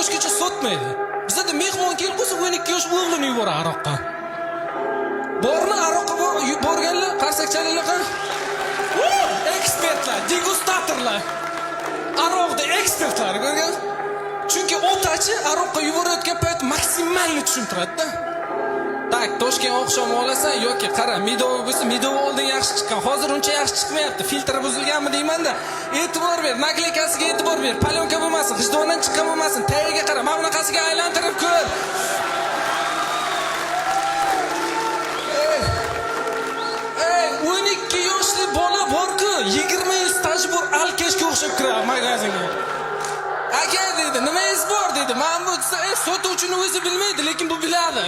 Yoshgacha sotmaydi. Bizada mehmon kelib qolsa, 12 yosh o'g'lini yuboradi aroqqa. Bormi aroqqa borganlar, qarsakchaliklar qani? Ekspertlar, degustatorlar. Aroqda ekspertlar ko'rgan? Chunki otachi aroqqa yuborayotgan payt maksimalni tushuntiradi-da. Так, Toshkent oqshom olasan yoki qara, медовый bo'lsa, медовый oldin yaxshi chiqqan. Hozir uncha yaxshi chiqmayapti. Filtri buzilganmi deyman-da. E'tibor ber, наклейка siga e'tibor ber. Пленка bo'lmasin, g'ijduvondan chiqqan bo'lmasin. Tagiga qara, mana bunaqasiga aylantirib ko'r. Ey, ey, 12 yoshli bola bor-ku, 20 yil staji bor алкаш ga o'xshab kiradi magazinga. Aka deydi, nimangiz bor deydi. Mana bu desa, sotuvchini o'zi bilmaydi, lekin bu biladi.